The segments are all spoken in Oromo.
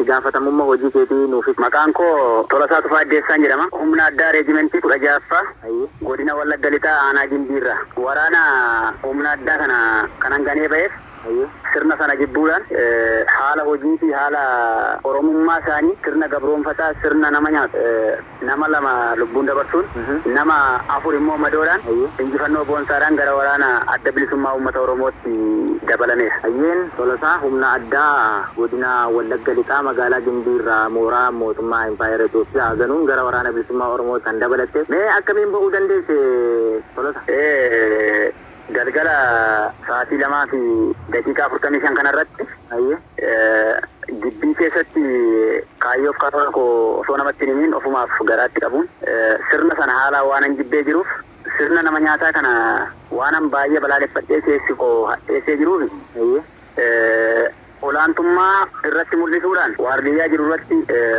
Gaafatamummaa hojii keetii nuuf ibsi. Maqaan koo Tolasaa Tufaa Addeessaan jedhama. Humna addaa reejimentii 16ffaa godina Wallagga Lixaa aanaa Gimbiirra. Waraana humna addaa kana kanan ganee ba'eef sirna sana jibbuudhaan haala hojii fi haala oromummaa isaanii sirna gabroonfataa sirna nama nyaatu nama 2 lubbuun dabarsuun nama 4 immoo madoodhaan injifannoo boonsaadhaan gara waraana adda bilisummaa uummata Oromootti dabalameera. Ayyeen Tolasaa humna addaa godina Wallagga Lixaa magaalaa Gimbiirraa mooraa mootummaa Impaayera Itoophiyaa ganuun gara waraana bilisummaa Oromootti kan dabalatte. Mee akkamiin ba'uu dandeesse Tolosa? Galgala sa'aatii 2:45 kanarratti gibbii keessatti kaayyoof karoora koo osoo namatti hin himin ofumaaf garaatti qabuun sirna sana haala waanan jibbee jiruuf sirna nama nyaataa kana waanan baay'ee balaaleffadhee keessi koo hadheessee jiruuf olaantummaa irratti mul'isuudhaan waardiyyaa jiru irratti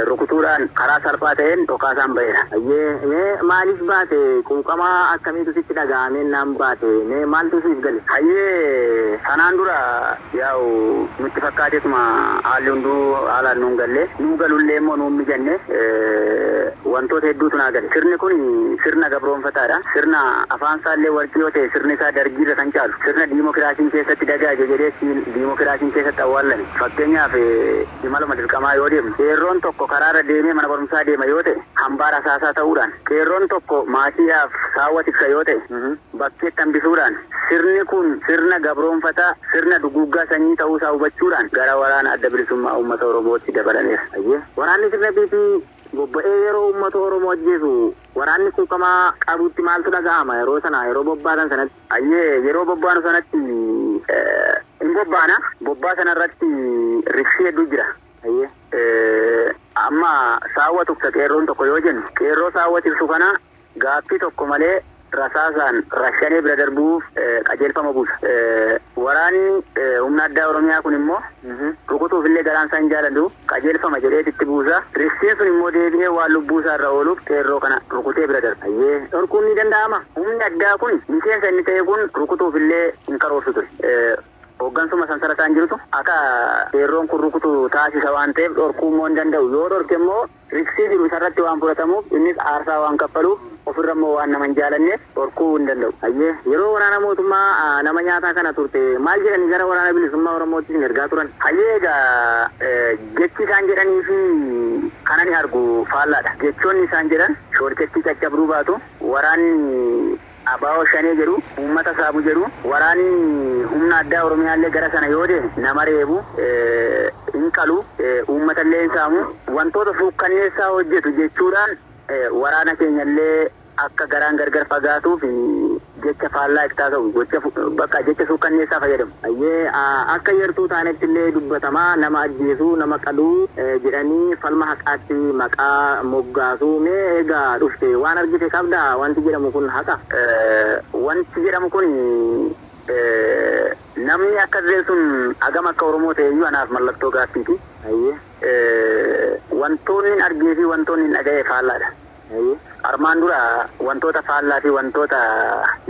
rukutuudhaan karaa salphaa ta'een dhokaasaan ba'eera. Ayyee maaliif baate? Quuqamaa akkamiitu sitti dhaga'ameen naan baate? Mee maaltu siif gale? Ayyee sanaan dura yaa'u nutti fakkaateetuma haalli hunduu haalaan nuun galle nuu galullee immoo nuun mijanne wantoota hedduutu naa gale. Sirni kun sirna gabroonfataadha. Sirna afaan isaallee warqii yoo ta'e sirni isaa dargiirra kan caalu. Sirna diimokiraasiin keessatti dagaage jedhee diimokiraasiin keessatti awwaallame. Fakkeenyaaf imaluma dirqamaa yoo deemnu qeerroon tokko karaarra deemee mana barumsaa deema yoo ta'e hambaa rasaasaa ta'uudhaan qeerroon tokko maatiidhaaf saawwa tiksa yoo ta'e bakkeetti hambisuudhaan sirni kun sirna gabroonfataa sirna duguuggaa sanyii ta'uusaa hubachuudhaan gara waraana adda bilisummaa uummata Oromootti dabalameera. Waraanni sirna PP bobba'ee yeroo uummata Oromoo ajjeesu waraanni quuqamaa qabutti maaltu dhaga'ama yeroo sana yeroo bobbaatan sanatti? Ayyee yeroo bobbaanu sanatti hin bobbaana. Bobbaa sanarratti riksii hedduu jira. Amma saawwa tuksa qeerroon tokko yoo jennu qeerroo saawwa tiksu kana gaaffii tokko malee rasaasaan rashanee bira darbuuf qajeelfama buusa. Waraanni humna addaa Oromiyaa kun immoo rukutuuf illee garaan isaa hin jaalatu qajeelfama jedhee itti buusa. Riksiin sun immoo deebi'ee waan lubbuu isaa irra ooluuf qeerroo kana rukutee bira darba. Ayyee dhorkuun ni danda'ama. Humni addaa kun miseensa inni ta'e kun rukutuuf illee hin karoorsu ture. Hooggansuma sansalataan jirutu akka qeerroon kun rukutu taasisa waan ta'eef dhorkuu immoo hin danda'u. Yoo dhorke immoo riksii jiru isarratti waan fudhatamuuf innis aarsaa waan kaffaluuf ofirra immoo waan nama hin jaalanneef dhorkuu hin danda'u. Ayyee yeroo waraana mootummaa nama nyaataa kana turte maal jedhanii gara waraana bilisummaa Oromootti isin ergaa turan? Ayyee egaa jechi isaan jedhanii fi kan ani argu faallaadha. Jechoonni isaan jedhan shoorkettii caccabduu baatu, waraanni abaa'oo shanee jedhu, uummata saamu jedhu, waraanni humna addaa Oromiyaallee gara sana yoo deeme nama reebu, hin qalu, uummatallee hin saamu, wantoota suukkanneessaa hojjetu jechuudhaan waraana keenyallee akka garaan gargar fagaatuuf jecha faallaa itti taasisu, gocha bakka jecha suukkanneessaa fayyadamu. Ayyee akka yartuu taanetti illee dubbatamaa nama ajjeesuu nama qaluu jedhanii falma haqaatti maqaa moggaasuu. Mee egaa dhufte waan argite qabdaa wanti jedhamu kun haqa? Wanti jedhamu kun namni akka ta'e sun hagam akka Oromoo ta'e iyyuu anaaf mallattoo gaaffiiti. Wantoonni hin argee fi wantoonni hin dhaga'e faallaadha. Armaan dura wantoota faallaa fi wantoota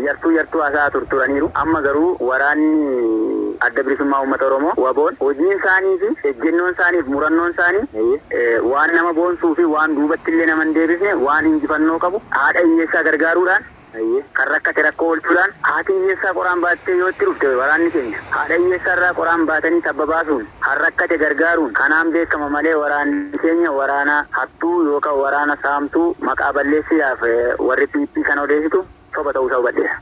yartuu yartuu haasaa turturaniiru. Amma garuu waraanni adda bilisummaa uummata Oromoo waboon hojiin isaanii fi ejjennoon isaanii fi murannoon isaanii waan nama boonsuu fi waan duubatti illee nama hin deebisne waan injifannoo qabu haadha hiyyeessaa gargaaruudhaan kan rakkate rakkoo oolchuudhaan haati hiyyeessaa qoraan baattee yoo itti dhufte waraanni keenya haadha hiyyeessaa irraa qoraan baatanii tabba baasuun kan rakkate gargaaruun kanaan beekama malee waraanni keenya waraana hattuu yookaan waraana saamtuu maqaa balleessiidhaaf warri PP kana odeessitu soba ta'uusaa hubadheera.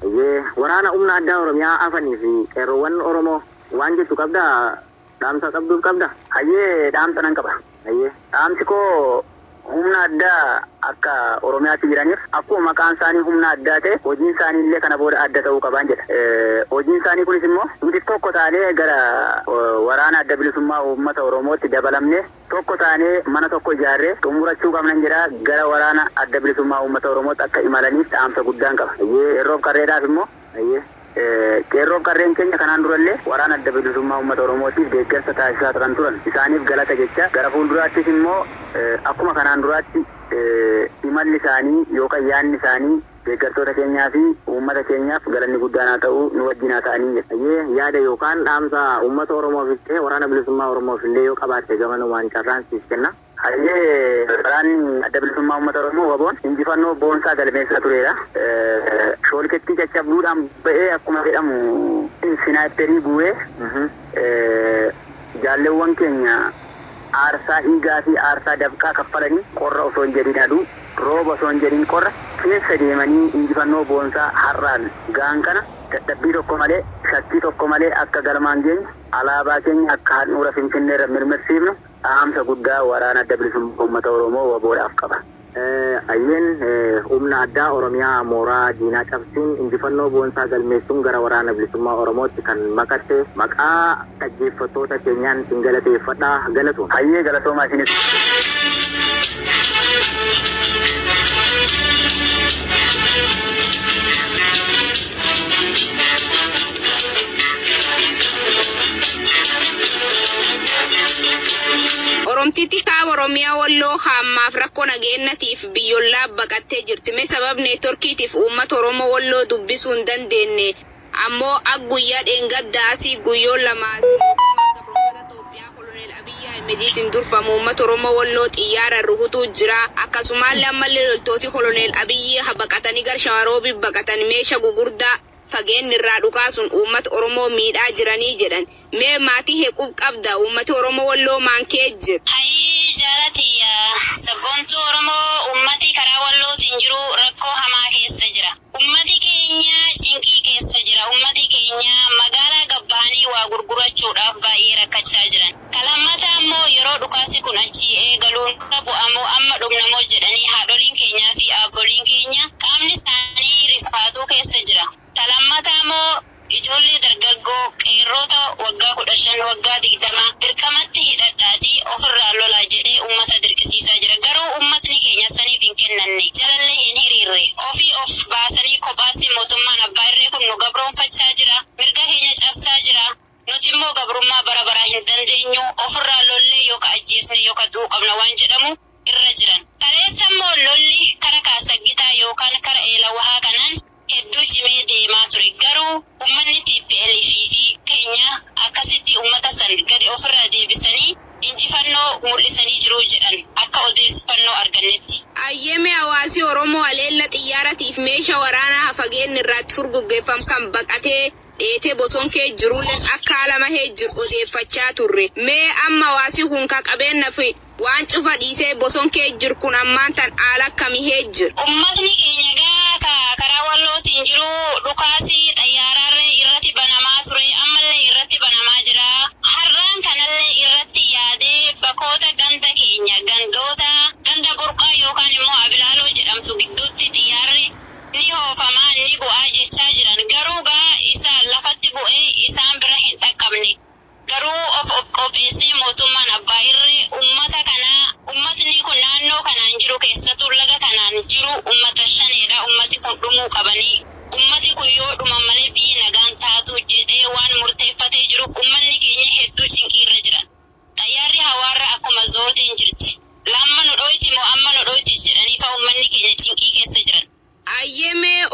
Waraana humna addaa Oromiyaa afanii fi qeerroowwan Oromoo waan jettu qabdaa? Dhaamsa qabduuf qabda? Hayyee dhaamsa nan qaba. Dhaamsi koo humna addaa akka Oromiyaatti jiraniif akkuma maqaan isaanii humna addaa ta'e hojiin isaanii illee kana booda adda ta'uu qabaan jedha. Hojiin isaanii kunis immoo nuti tokko taanee gara waraana adda bilisummaa uummata Oromootti dabalamne tokko taanee mana tokko ijaarree xumurachuu qabnan jedha. Gara waraana adda bilisummaa uummata Oromootti akka imalaniif dhaamsa guddaan qaba. Qeerroof qarreedhaaf immoo qeerroof qarreen keenya kanaan durallee waraana adda bilisummaa uummata Oromootiif deeggarsa taasisaa turan isaaniif galata jecha gara fuulduraattis immoo akkuma kanaan duraatti imalli isaanii yookaan yaanni isaanii Deeggartoota keenyaa fi uummata keenyaaf galanni guddaan haa ta'u, nu wajjin haa ta'anii jedha. Ayyee, yaada yookaan dhaamsa uummata Oromoof ta'e waraana bilisummaa Oromoof illee yoo qabaatte gamanumaan carraan siif kenna. Hayyee, waraanni adda bilisummaa uummata Oromoo WBOn injifannoo boonsaa galmeessaa tureera. Shoolkettii caccabduudhaan ba'ee akkuma jedhamu sniperii bu'ee jaalleewwan keenya aarsaa dhiigaa fi aarsaa dafqaa kaffalanii qorra osoo hin jedhin aduu, rooba osoo hin jedhin qorra keessa deemanii injifannoo boonsaa har'aan ga'an kana dadhabbii tokko malee, shakkii tokko malee akka galmaan geenyu, alaabaa keenya akka handhuura Finfinneerra mirmirsiifnu dhaamsa guddaa waraana adda bilisummaa uummata Oromoo WBOdhaaf qaba. Ayyeen, humna addaa Oromiyaa mooraa diinaa cabsuun injifannoo boonsaa galmeessuun gara waraana bilisummaa Oromootti kan makatte maqaa dhaggeeffattoota keenyaan isin galateeffadha, galatooma. Hayyee, galatoomaa isinis. Oromtitti kaaba Oromiyaa Walloo haammaaf rakkoo nageenyatiif biyyollaa baqattee jirti. Mee sabab networkiitiif uummata Oromoo Walloo dubbisuu hin dandeenye. Ammoo ak guyyaa dheengaddaasii guyyoon lamaas mootummaan gabroonfata Itoophiyaa Koloneel Abiyyi Ahimediitiin durfamu uummata Oromoo Walloo xiyyaaraan rukutuu jira. Akkasumallee ammallee loltooti Koloneel Abiyyi baqatanii gara Shawaroobii baqatan meeshaa gugurdaa fageenyi irraa dhukaasuun uummata Oromoo miidhaa jiranii jedhan. Mee maatii hequuf qabda, uummati Oromoo Walloo maankee jira? Hayii jaalatiyya, sabboontuu Oromoo, ummati karaa Wallootiin jiru rakkoo hamaa keessa jira. Ummati keenya cinqii keessa jira. Ummati keenya magaalaa gabbahanii waa gurgurachuudhaaf baay'ee rakkachaa jiran. Kalammataa immoo yeroo dhukaasi kun achii eegaluun bu'amoo amma dhumnamoo jedhanii haadholiin keenyaa fi abboliin keenya qaamni isaanii rifaatuu keessa jira. Kalammataa immoo ijoollee dargaggoo qeerroota waggaa 15, waggaa 20 dirqamatti hidhadhaatii ofirraa lolaa jedhee uummata dirqisiisaa jira. Garuu uummatni keenya saniif hin kennanne, jalallee hin hiriirre. Ofii of baasanii kophaatti mootummaan abbaa irree kun nu gabroonfachaa jira. Mirga keenya cabsaa jira. Nuti immoo gabrummaa bara baraa hin dandeenyu. Ofirraa lollee yookaan ajjeesne yookaan du'uu qabna waan jedhamu irra jiran. Kaleessa immoo lolli kara kaasaggitaa yookaan kara eelawahaa kanaan hedduu cimee deemaa ture. Garuu uummanni TPLF fi keenya akkasitti uummata san gadi ofirraa deebisanii injifannoo mul'isanii jiru jedhan akka odeeffannoo argannetti. Ayyeme, hawaasi Oromoo aleella xiyyaaratiif meeshaa waraanaa fageenyi irraatti furguggeeffamu kan baqatee dheetee boson kee jirulleen akka haala mahee jiru odeeffachaa turre. Mee amma hawaasi kun ka qabeenya fi waan cufa dhiisee boson kee jiru kun ammaan tan haala akkamii jira? Uummatni keenya gaa karaa Wallootiin jiru dhukaasi xayyaararree irratti banamaa ture, ammallee irratti banamaa jira. Har'aan kanallee irratti yaadee bakkoota ganda keenya gandoota ganda burqaa yookaan immoo Abilaaloo jedhamtu gidduutti xiyyaarri ni hoofamaa ni bu'aa jechaa jiran. Garuu gaa isa lafatti bu'ee isaan bira hin dhaqqabne. Garuu of qopheessee mootummaan abbaa irree uummata kanaa, uummatni kun naannoo kanaan jiru, keessattuu laga kanaan jiru uummata shaneedha. Uummati kun dhumuu qabanii. Uummati kun yoo dhuma malee biyyi nagaan taatu jedhee waan murteeffatee jiruuf uummanni keenya hedduu cinqiirra jiran. Xayyaarri hawaarra akkuma zoorteen jirti. Lamma nu dhoyti moo amma nu dhoyti jedhanii fa uummanni keenya cinqii keessa jiran. Ayyemee.